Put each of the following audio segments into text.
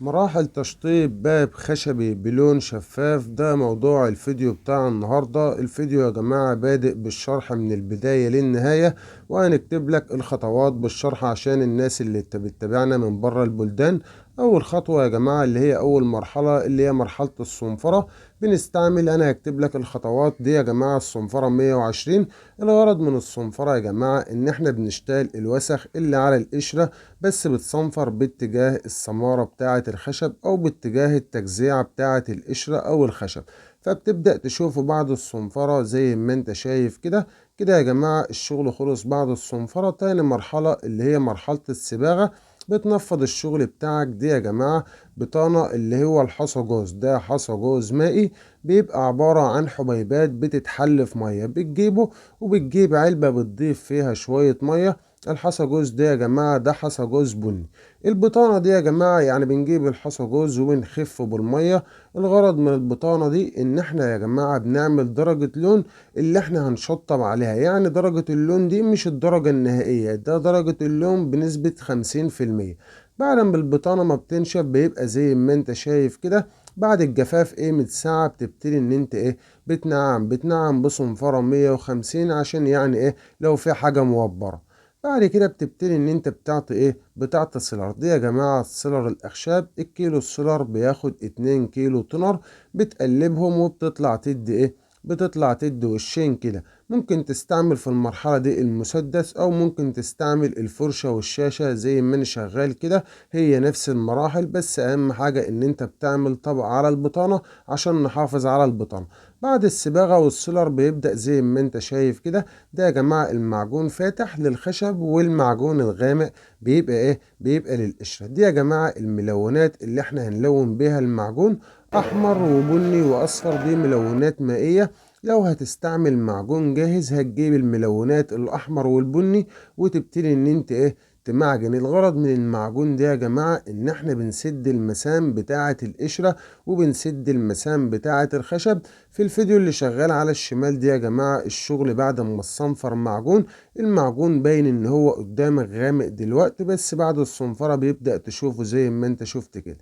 مراحل تشطيب باب خشبي بلون شفاف، ده موضوع الفيديو بتاع النهاردة. الفيديو يا جماعة بادئ بالشرح من البداية للنهاية، وهنكتب لك الخطوات بالشرح عشان الناس اللي بتتابعنا من بره البلدان. اول خطوة يا جماعة اللي هي اول مرحلة اللي هي مرحلة الصنفرة، بنستعمل، انا هكتب لك الخطوات دي يا جماعة. الصنفرة 120. الغرض من الصنفرة يا جماعة ان احنا بنشتال الوسخ اللي على القشرة، بس بتصنفر باتجاه السمارة بتاعة الخشب او باتجاه التجزيعة بتاعة القشرة او الخشب. فبتبدأ تشوفه بعد الصنفرة زي ما انت شايف كده كده يا جماعة. الشغل خلص بعد الصنفرة. تاني مرحلة اللي هي مرحلة الصباغة، بتنفض الشغل بتاعك. دي يا جماعة بطانة اللي هو الحصى جوز، ده حصى جوز مائي، بيبقى عبارة عن حبيبات بتتحل في مية، بتجيبه وبتجيب علبة بتضيف فيها شوية مية. الحصى جوز ده يا جماعة ده حصى جوز بني. البطانة دي يا جماعة يعني بنجيب الحصى جوز وبنخفه بالمية. الغرض من البطانة دي ان احنا يا جماعة بنعمل درجة لون اللي احنا هنشطب عليها، يعني درجة اللون دي مش الدرجة النهائية، ده درجة اللون بنسبة 50%. بعد ما البطانة ما بتنشف بيبقى زي ما انت شايف كده. بعد الجفاف قيمة ساعة بتبتدي ان انت ايه بتنعم بصنفرة 150 عشان يعني ايه لو في حاجة موبرة. بعد كده بتبتدي ان انت بتعطي ايه، بتعطي sealer. دي يا جماعة ال sealer الاخشاب، الكيلو ال sealer بياخد 2 كيلو تنر، بتقلبهم وبتطلع تدي ايه، بتطلع تدي وشين كده. ممكن تستعمل في المرحلة دي المسدس او ممكن تستعمل الفرشة والشاشة زي ما انا شغال كده، هي نفس المراحل، بس اهم حاجة ان انت بتعمل طبق على البطانة عشان نحافظ على البطانة. بعد الصباغة وال sealer بيبدأ زي ما انت شايف كده. ده يا جماعة المعجون فاتح للخشب، والمعجون الغامق بيبقى ايه، بيبقى للقشرة. دي يا جماعة الملونات اللي احنا هنلون بيها المعجون، احمر وبني واصفر، دي ملونات مائية. لو هتستعمل معجون جاهز هتجيب الملونات الاحمر والبني وتبتدي ان انت ايه تمعجن. الغرض من المعجون ده يا جماعة ان احنا بنسد المسام بتاعة القشرة وبنسد المسام بتاعة الخشب. في الفيديو اللي شغال على الشمال دي يا جماعة الشغل بعد ما الصنفر معجون، المعجون باين ان هو قدامك غامق دلوقتي، بس بعد الصنفرة بيبدأ تشوفه زي ما انت شفت كده.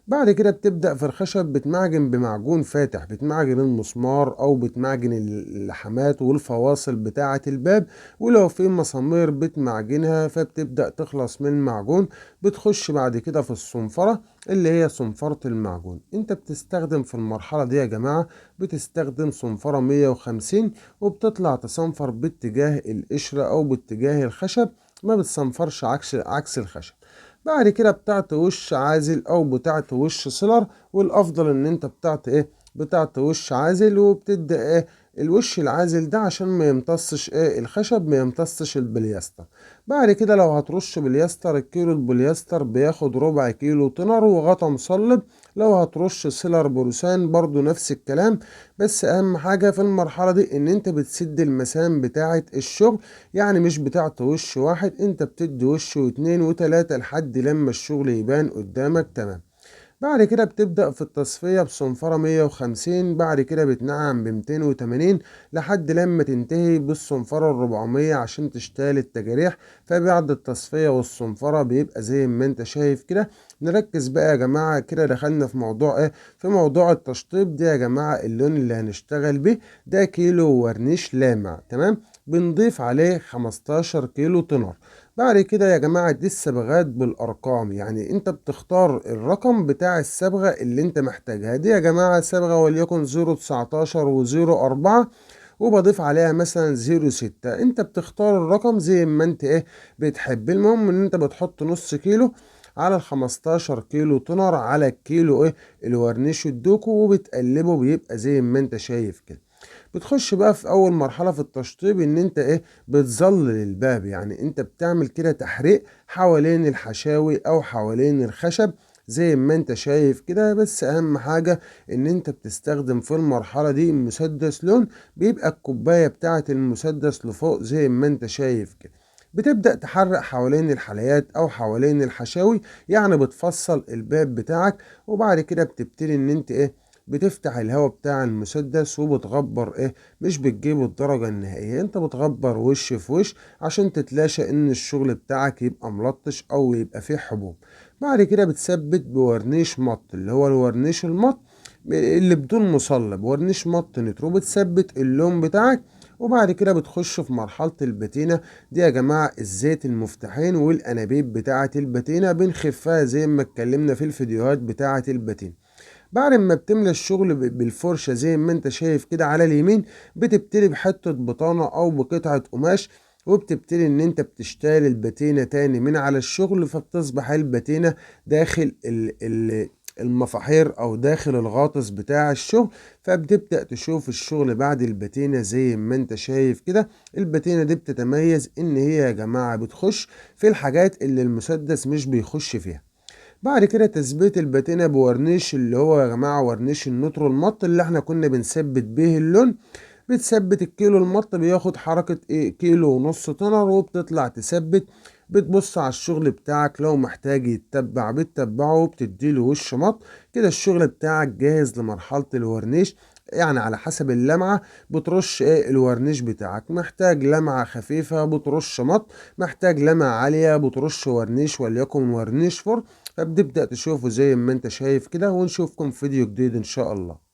بعد كده بتبدأ في الخشب بتمعجن بمعجون فاتح، بتمعجن المسمار او بتمعجن اللحمات والفواصل بتاعة الباب، ولو في مسامير بتمعجنها. فبتبدأ تخلص من المعجون. بتخش بعد كده في الصنفرة اللي هي صنفرة المعجون. انت بتستخدم في المرحلة دي يا جماعة بتستخدم صنفرة 150، وبتطلع تصنفر باتجاه القشرة او باتجاه الخشب، ما بتصنفرش عكس الخشب. بعد كده بتعطي وش عازل او بتعطي وش sealer، والافضل ان انت بتعطي ايه، بتعطي وش عازل، وبتدي ايه الوش العازل ده عشان ما يمتصش ايه الخشب، ما يمتصش البليستر. بعد كده لو هترش بليستر، الكيلو البليستر بياخد ربع كيلو تنر وغطا مصلب. لو هترش sealer بروسان برضو نفس الكلام، بس اهم حاجة في المرحلة دي ان انت بتسد المسام بتاعة الشغل، يعني مش بتاعت وش واحد، انت بتدي وش واتنين وتلاتة لحد لما الشغل يبان قدامك تمام. بعد كده بتبدأ في التصفية بصنفرة 150، بعد كده بتنعم بمتين وتمانين لحد لما تنتهي بالصنفرة 400 عشان تشتال التجاريح. فبعد التصفية والصنفرة بيبقى زي ما انت شايف كده. نركز بقى يا جماعة، كده دخلنا في موضوع ايه، في موضوع التشطيب. ده يا جماعة اللون اللي هنشتغل بيه ده كيلو ورنيش لامع، تمام، بنضيف عليه 15 كيلو تنر. بعد كده يا جماعة دي الصبغات بالأرقام، يعني انت بتختار الرقم بتاع الصبغة اللي انت محتاجها. دي يا جماعة صبغة وليكن zero تسعتاشر و zero أربعة، وبضيف عليها مثلا zero ستة. انت بتختار الرقم زي ما انت ايه بتحب. المهم ان انت بتحط نص كيلو على 15 كيلو تنر على الكيلو ايه الورنيش الدوكو، وبتقلبه بيبقى زي ما انت شايف كده. بتخش بقى في اول مرحلة في التشطيب ان انت ايه بتظلل الباب، يعني انت بتعمل كده تحريق حوالين الحشاوي او حوالين الخشب زي ما انت شايف كده. بس اهم حاجة ان انت بتستخدم في المرحلة دي مسدس لون، بيبقى الكوباية بتاعة المسدس لفوق زي ما انت شايف كده. بتبدأ تحرق حوالين الحلقات او حوالين الحشاوي، يعني بتفصل الباب بتاعك. وبعد كده بتبتدي ان انت ايه بتفتح الهواء بتاع المسدس وبتغبر ايه، مش بتجيب الدرجة النهائية، انت بتغبر وش في وش عشان تتلاشى ان الشغل بتاعك يبقى ملطش او يبقى فيه حبوب. بعد كده بتثبت بورنيش مط، اللي هو الورنيش المط اللي بدون مصلب، ورنيش مط نترو، بتثبت اللون بتاعك. وبعد كده بتخش في مرحلة الباتينا. دي يا جماعة الزيت المفتاحين والأنابيب بتاعة الباتينا بنخفها زي ما اتكلمنا في الفيديوهات بتاعة الباتينا. بعد ما بتملى الشغل بالفرشة زي ما انت شايف كده على اليمين، بتبتدي بحتة بطانة او بقطعة قماش، وبتبتدي ان انت بتشتغل الباتينا تاني من على الشغل، فبتصبح الباتينا داخل المفاحير او داخل الغاطس بتاع الشغل. فبتبدأ تشوف الشغل بعد الباتينا زي ما انت شايف كده. الباتينا دي بتتميز ان هي يا جماعة بتخش في الحاجات اللي المسدس مش بيخش فيها. بعد كده تثبيت الباتينا بورنيش، اللي هو يا جماعة ورنيش النترو المط اللي احنا كنا بنثبت به اللون. بتثبت الكيلو المط، بياخد حركة ايه، 1.5 كيلو تنر، وبتطلع تثبت. بتبص على الشغل بتاعك، لو محتاج يتبع بتتبعه وبتديله وش مط كده. الشغل بتاعك جاهز لمرحلة الورنيش. يعني على حسب اللمعة بترش ايه الورنيش بتاعك. محتاج لمعة خفيفة بترش مط، محتاج لمعة عالية بترش ورنيش وليكن ورنيش فر. فبتبدأ تشوفه زي ما انت شايف كده، ونشوفكم في فيديو جديد ان شاء الله.